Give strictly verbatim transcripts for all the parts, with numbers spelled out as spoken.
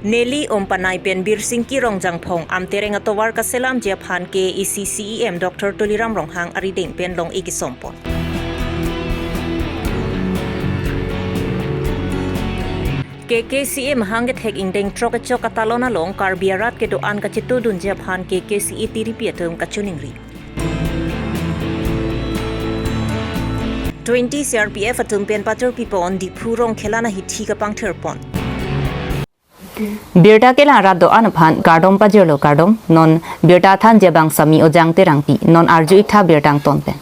Neli Umpanai pen Birsingki Rongjangphong Amtereng atovar kaselamji aphan K A A C C E M Doctor Tuliram Ronghang arideng pen long-e kesompon. K K C M hang kethek ingdeng throk kechok katalon along Karbi arat kedo-an kachetudunji aphan K K C A tiripi atum kachiningri. Twenty C R P F atum pen patur pipon Diphu Rongkhelan ahithi kapangthirpon. Birta kelang rat do-an aphan kardom pajirlo kardom, non birta thanji abang Sami Ojang Terangpi, non arju-ik tha birta angton pen.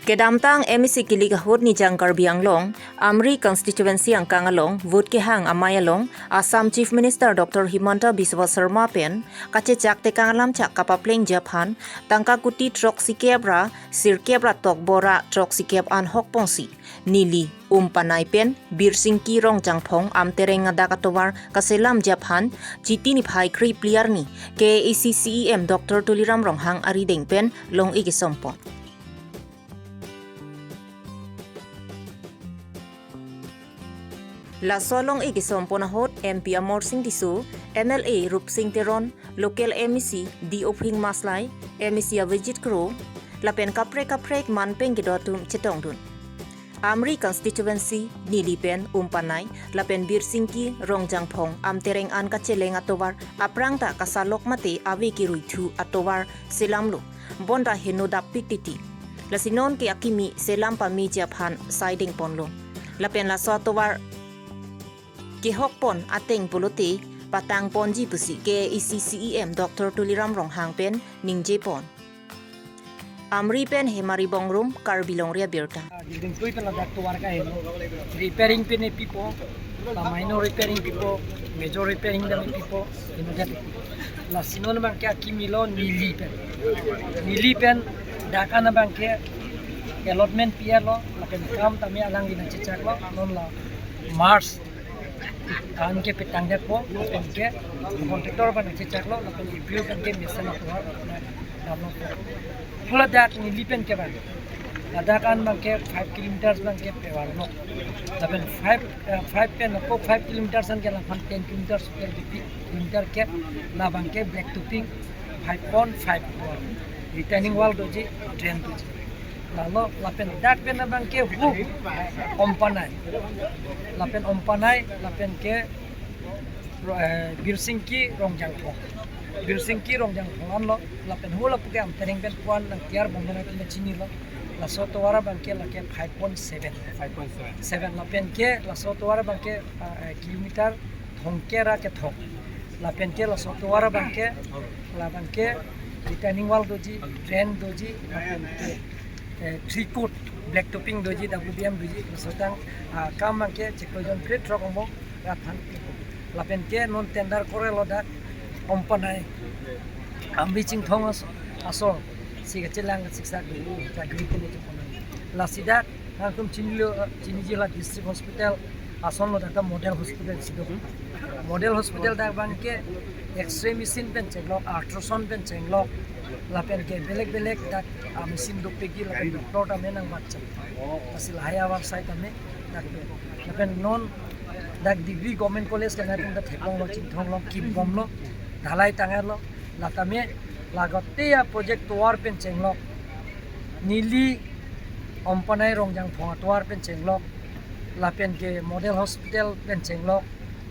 Kedamtang M A C kilik ahut Nijang Karbi Anglong, Amri constituency angkang along, vote kehang amei along, Assam Chief Minister Doctor Himanta Biswa Sarma pen, kachechak tekang alamchak kapaplengji aphan, tangka kuti throk sikep ra, sirkep ra tokbo ra throk sikep an hokpongsi. Neli, Umpanai pen, Birsingki Rongjangphong, Amtereng adak atovar, kaselamji aphan, Chiti niphai kre-phli arni, K A A C C E M Doctor Tuliram Ronghang arideng pen, long-e kesompon. Laso long-e kesompon ahut M P Amarsing Tisso, M L A Rupsing Teron, local M A C D Ophing Maslai, M A C Avijit Kro, lapen kaprek kaprek manpeng kedo atum chetongdun. Amri constituency, neli pen Umpanai, lapen Birsingki Rongjangphong Amtereng an kacheleng atovar, aphrang ta kasalok mate ave keruithu atovar selamlo, bonta heno dappik titi. Lasi non ke akimi selam pameji aphan saideng ponlo. Lapen laso atovar kehokpon ateng pulote patangponji pusi K A A C C E M Doctor Tuliram Ronghang pen ningjepon. Amri pen Hemari Bongrung, Karbi Longri Abirta. Building tui pen ladak tovar kaheno. Repairing pen pipo, la minor repairing pipo, major repairing dam pipo, ino jati. Lasi non abangke akimi lo neli pen. Neli pen dak an abangke allotment pielo, lapen kam tame alangli nangchechaklo, non la March an ke petang detpo, lapen ke contractor abang nangchechaklo, lapen April an ke mesen atovar damlo. Pu ladak neli pen ke abang, ladak an abangke five kilometers abangke pevarlo. Lapen five, eh, five pen ako five kilometers an ke laphan ten kilometers hotel, fifty kilometer ke, labangke black topping five point five wall, retaining wall doji, drain doji. Lalo lapen dak pen abangke hu Umpanai. Lapen Umpanai, lapen ke, eh, Birsingki Rongjangphong. Birsingki Rongjangphong anlo, lapen hu lapu ke Amtereng pen puan nang tiar bombe na kina chinilo. Laso tovar abangke lake five point seven. Five point seven. Seven lapen ke, laso tovar abangke, eh, kilometer thomkep ra kethom. Lapen ke laso tovar abangke, labangke retaining wall doji, drain doji, lapen ke, eh, three coat black topping doji, W B M doji, laso tang, ah, kam abangke chiklo jon kre throk angbong rat aphan. Lapen ke non tender korelo dak Umpanai Amri Chinthong as-, asor si kachelang siksak dulu, kagri kene chepon. Lasi dak nangtum chinilo, chiniji la district hospital asonlo, dak ta model hospital si do. Model hospital dak abangke X-ray machine pen chenglok, ultrasound pen chenglok, lapen ke belek belek dak, ah, machine dopikji lapen doctor tame nangbatchak. Lasi lahai avar sai tame dak do. Lapen non dak Degree Government College ke nangtum ta theklonglo, Chinthong along kimbomlo, dhalai tanglo, la tame lagote a project tovar pen chenglok, neli Umpanai Rongjangphong atovar pen chenglok, lapen ke model hospital pen chenglok,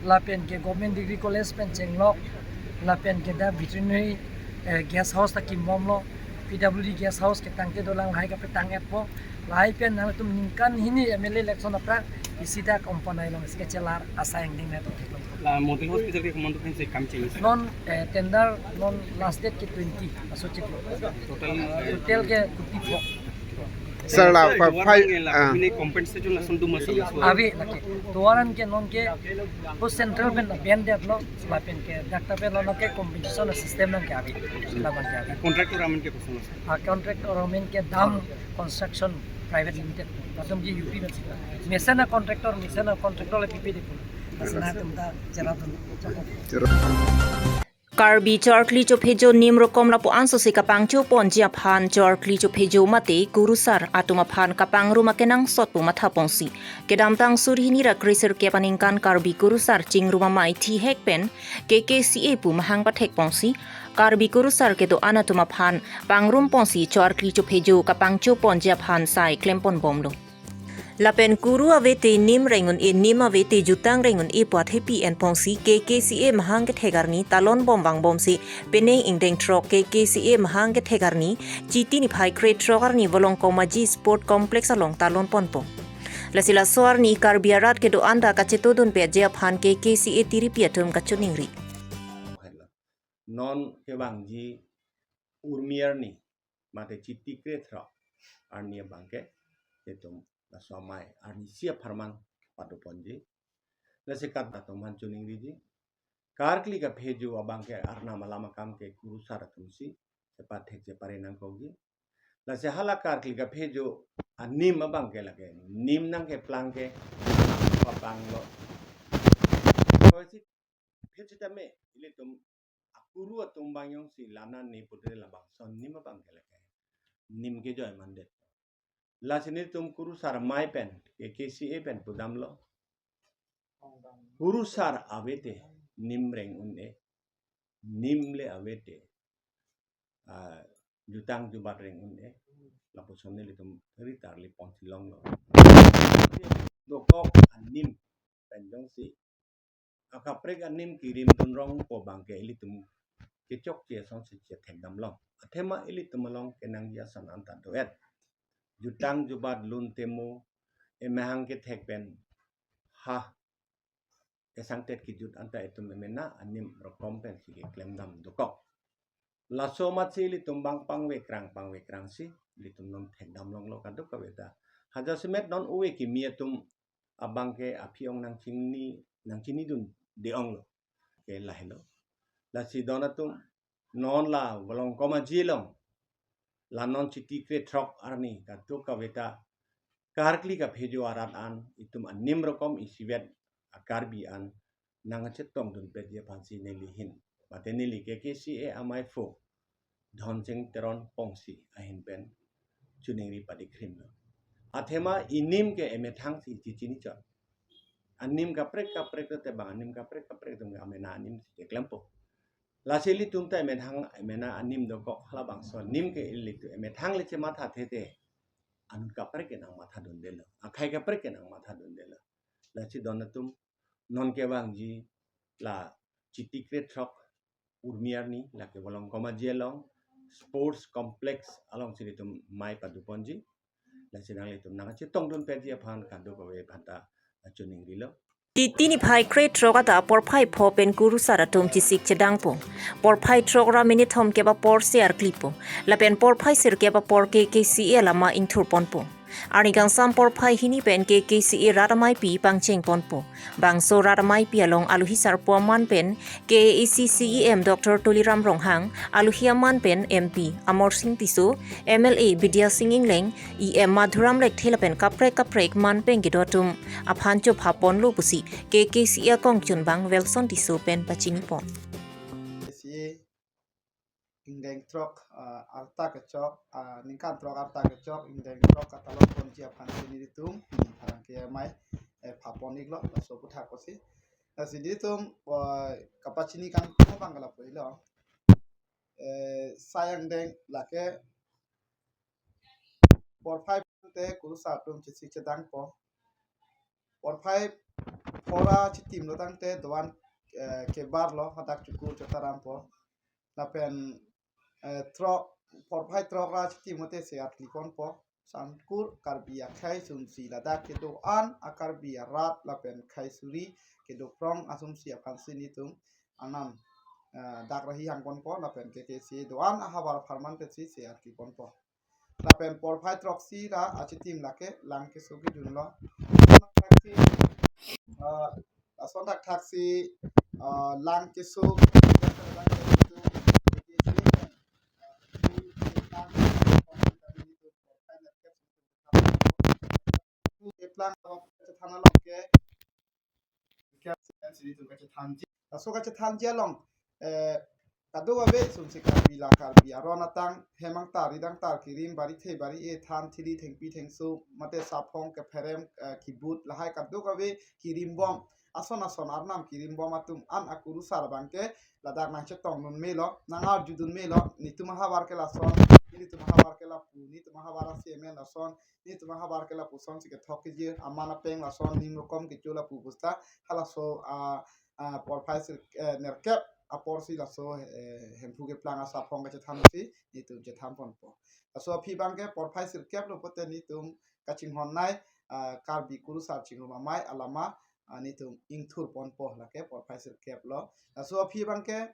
lapen ke government degree college pen chenglok, lapen ke dak veterinary, eh, guest house ta kimbomlo, P W D guest house ke tangte dolang, lahai kapetang-etpo, lahai pen nangtum ningkan hini M L A election aphrang isi dak Umpanai along isi kachelar asai angdeng nangtum theklong. La model hospital ke komantu pen si kam chengsi? Non, eh, tender non last date ke twenty, aso chiklo. Total? Total ke kuti pho. Sir, la, eh, pa-, tovar five, ke la, ah. Ini compensation langsung tu masalah. Ave lake. Tovar an ke non ke, ho central pen la ben detlo, lapen ke dak ta pen la ke compensation system nang ke ave. Laban ke ave. Contractor amen ke kosong? Ah, contractor amen ke Dam Construction Private Limited. Langsung ke U P pen sila. Mesen a contractor, mesen a contractor le P P D pun. Asna tum ta cheradun. Cheradun. Karbi cho-arkli chophejo nim rokom lapu-an sose kapangcho ponji aphan cho-arkli chophejo mate kurusar atum aphan kapangrum akenangsot pu matha ponsi, kedamtang suri hini ra kre sirkep aningkan Karbi kurusar chingrum amei thihek pen K K C A pu mahang pathek ponsi, Karbi kurusar kedo-an atum aphan pangrum ponsi cho-arkli chophejo kapangcho ponji aphan sai klem pon bomlo. Lapen kuru avete nim reng un-e, nim avete jutang reng un-e pu athepi en ponsi K K C A mahang kethek arni talon bom vang bomsi penang ingdeng throk K K C A mahang kethek arni Chiti niphai kre throk arni Volongkom Aji Sport Complex along talon ponpo. Lasi laso arni Karbi arat kedo-an ta kachetongdun peji aphan K K C A tiripi atum kachoningri. Non kevangji Urmi arni mate Chiti kre throk arni abangke itum laso amei arnisi apharman pado ponji. Lasi kat atum aphan choningriji, karkli kaphejo abangke arnam alam akam ke kurusar atumsi chepathek chepare nangkokji. Lasi hala karkli kaphejo anim abangke lake nim nangkeplang ke papanglo. Koisi phit sitame ilitum akuru atum abang jongsi lana ne pute labangson nim abangke lake nim kejoi mandet. Lasi nelitum kurusar amei pen K K C A pen pudamlo. Kurusar avete nim reng un-e, nim le avete, ah, jutang jubat reng un-e, lapuson nelitum ritar li ponsi longlo. Dokok anim pen jongsi akaprek anim kirim dun rongpo abangke ilitum kechokche asonsi chethek damlong. Athema ilitum along kenangji ason anta do-et. Jutang jubat lun temo emahang kethek pen ha esangtet kejut anta itum emena anim rokom pensi keklem dam dokok. Laso amatsi ilitum abang pangvekrang pangvekrangsi ilitum non thek damlonglo kadokave ta. Hajasemet non ove kimi atum abangke aphi-ong nangchini nangchinidunde-onglo. Ke lahelo. Lasi don atum non la Volongkom Aji along, la non Chiti kre throk arni kadokave ta karkli kaphejo arat an itum anim rokom isivet a-Karbi an nangkachetongdun peji aphansi neli hin mate neli K K C A amaiphu Dhonsing Teron Pongsi ahin pen choningri padikhrimlo. Athema inim ke emethangsi chichini chot. Anim kaprek kaprek te bang anim kaprek kaprek atum ke amena anim si keklempo. Lasi ilitum ta emethang emena anim dokok halabangso anim ke ilitum emethang le chematha thete. Anut kaprek ke nangmathadundelo. Akhei kaprek ke nangmathadundelo. Lasi don atum non kevangji la Chiti kre throk Urmi arni lake Volongkom Aji along Sports Complex alongsi nelitum amei pado ponji. Lasi nanglitum nangkachetongdun peji aphan kadokave aphan ta choningrilo. Chiti niphai kre throk adap porphai pho pen kurusar atum chesik chedangpo. Porphai throk ra minit thomkep apor se arklipo. Lapen porphai sirkep apor K K C A alama ingthur ponpo. Arni kangsam porphai hini pen K K C A rat ameipi pangcheng ponpo. Bangso rat ameipi along aluhi sarpo aman pen K A A C C E M Doctor Tuliram Ronghang, aluhi aman pen M P Amarsing Tisso, M L A Bidya Sing Engleng, E M Madhuram Lekthe lapen kaprek kaprek man pen kedo atum aphan chopha ponlo pusi K K C A akongchunbang Wilson Tisso pen pachini pon. Si ingdeng throk, ah, arta kechok, ah, ningkan throk arta kechok, ingdeng throk katalon ponji aphan si nelitum, hmm, pherangke amei, eh, pha pon iklo, laso aphuthak pusi. Lasi nelitum, ah, kapachini kangtung abang kalapu ilo. Eh, sai angdeng lake porphai te kurusar atum chesik chedangpo. Porphai pho ra chitimlo tangte doan, eh, kebarlo hadak chukur chotarampo. Lapen, eh, throk, porphai throk ra chitimo te se arkli ponpo. Sangkur Karbi akhei asonsi ladak kedo-an a-Karbi arat lapen khei suri kedo phrong asonsi aphansi nelitum anam, eh, dak rahi hang ponpo lapen K K C A do-an ahavar apharman pensi se arkli ponpo. Lapen porphai throksi ra achitim lake lang keso kidunlo. Eh, lason thakthaksi, eh, lang keso keplang chethan along ke, keplang sini tum kachethanji. Laso kachethanji along, eh, Kadokave sunsi Karbi la Karbi aron atang, hem angtar, rit angtar, kirim, bari the, bari e, than, thili, thengpi, thengso, mate saphong, kepherem, eh, kibut, lahai kadokave kirimbom, ason ason arnam kirimbom atum an akurusar abangke ladak nangchetongdun melo, nangarjudun melo, netum ahavar ke lason, netum ahavar ke lapu, netum ahavar a-C M N lason, netum ahavar ke lapuson si kethok kejir, aman apeng lason, nim rokom kecho lapu pusita, halaso, ah, ah, porphai sir, eh, nerkep apor si laso, eh, Hemphu keplang asaphong kachethan si netum chethan ponpo. Laso aphi abangke porphai sirkep lo pote netum kachinghon nei, ah, Karbi Kurusar Chingrum Amei alama, ah, netum ingthur ponpo, lake porphai sirkep lo. Laso aphi abangke,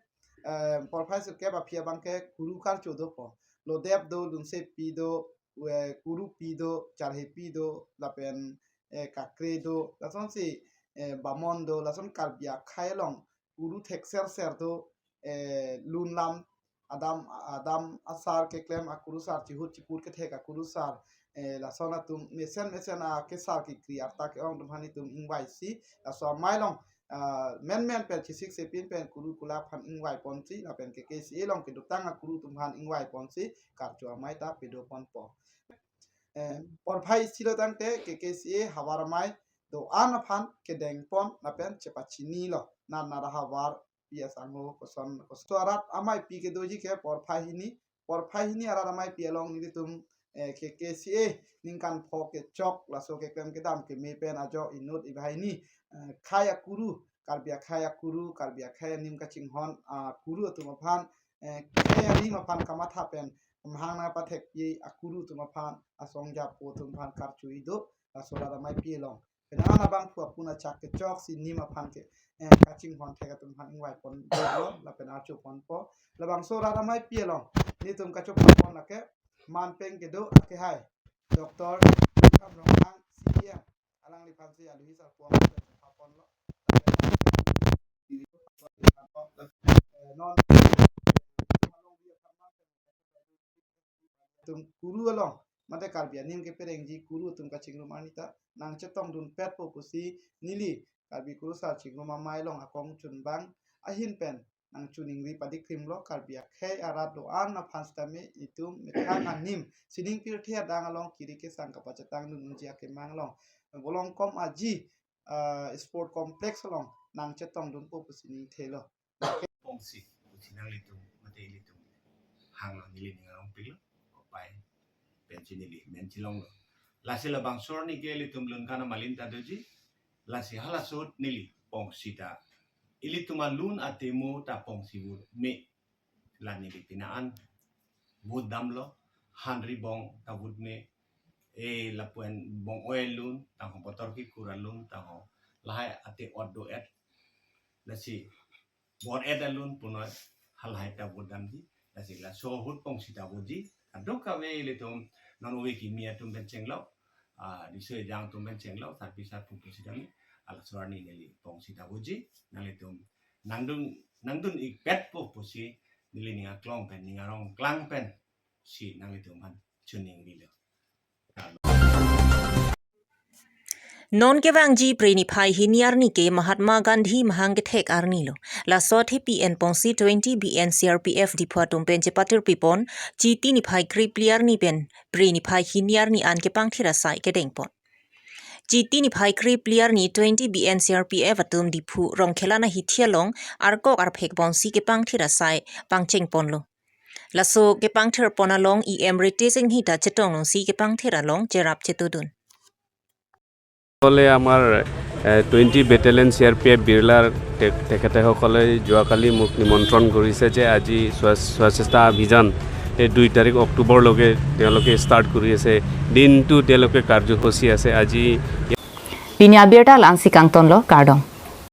eh, porphai sirkep aphi abangke kuru karcho dopo. Lodep do, lunsepi do, eh, kurupi do, charhepi do, lapen, eh, kakre do, lasonsi, eh, bamon do, lason Karbi akhei along kuru thekser ser do, eh, lun lam, adam, adam asar keklem akurusar, chihut chiput kethek akurusar, eh, lason atum mesen mesen akesar kekri arta ke-ong atum aphan netum ingvaisi, laso amei along, ah, menmen pen, chesik chepin pen kuru kula aphan ingvai ponsi, lapen K K C A along kedotang akuru atum aphan ingvai ponsi, karcho amei ta pedo ponpo. Eh, porphai isi lo tangte K K C A havar amei do-an aphan kedeng pon lapen chepachini lo. Nar nar ahavar pi asangho koson koson arat ameipi kedoji ke porphai hini, porphai hini arat ameipi along nelitum, eh, K K C A ningkan pho kechok laso keklem kedam keme pen ajo inut ibahini, eh, khei akuru, Karbi akhei akuru, Karbi akhei anim kachinghon akuru atum aphan, eh, khei anim aphan kamatha pen mahang nangpathekpi akuru atum aphan, asong japo atum aphan karcho ido, laso arat ameipi along. Penang abangphu apun achak kechok si nim aphan ke, eh, kachinghon thek atum aphan ingvai pon dolo, lapen archo ponpo. Labangso arat ameipi along netum kachophapon lake manpeng kedo akehai Doctor Khamrong Ang, C E M, alangliphansi aluhi sarpo aphan chophapon lo. Eh, non tum kuru along mate Karbi anim keperengji kuru atum kachingrum arni ta nangchetongdun petpo pusi neli Karbi Kurusar Chingrum Amei along akong chunbang ahin pen nangchiningri padikrim lo. Karbi akhei arat do-an aphan sitame itum methang anim sining pirthe adang along kiri kesang kapachetongdun unji akemang along bolong kom aji, ah, sport complex along nangchetongdunpo pusi ningthelo. Pongsi, pusi nanglitum mate ilitum hanglo, neli ning arong pilo, kopai pensi neli menchilonglo. Lasi labangso arni ke ilitum lun kana malin ta doji, lasi hala ahut neli pongsi ta, ilitum alun atemo ta pongsi bur me, la neli pini an vote damlo, hanri bong ta vote me, e lapu-an bong-oi alun, tangho botor kikur alun, tangho lahai ate ot do-et, lasi bor-et alun punoi halahai ta vote damji, lasi laso ahut pongsi ta voteji, kadokave ilitum non ove kimi atum pen chenglok, ah, riso ejang atum pen chenglok, sarpi sarpo pusi dam, ah, laso arni neli pongsi ta voteji, nanglitum nangdun, nangdun-ikpetpo pusi neli ning aklong pen, ning arong klang pensi nanglitum aphan chiningrilo. Non kevangji Phre niphai hini arni ke Mahatma Gandhi mahang kethek arni lo. Laso athepi enpongsi twenty B N C R P F Diphu atum pen chepatirpi pon, Chiti niphai krephli arni pen Phre niphai hini arni an kepangthir asai kedeng pon. Chiti niphai krephli arni twenty B N C R P F atum Diphu Rongkhelan ahithi along arkok arphek ponsi kepangthir asai pangcheng ponlo. Laso kepangthir pon along E M Ritesh Enghi ta chetongdunsi kepangthir along cherap chetudun. সকলে আমাৰ, এ, twenty battalion চি R P F বিৰলাৰ তে-, তেখেতসকলে যোৱাকালি মোক নিমন্ত্ৰণ কৰিছে যে আজি স্ব-, স্বচ্ছতা অভিযান এই দুই তাৰিখ অক্টোবৰলৈকে তেওঁলোকে ষ্টাৰ্ট কৰি আছে। দিনটো তেওঁলোকে কাৰ্যসূচী আছে। আজি Pini abirta la-ansi kangtonlo, kardom.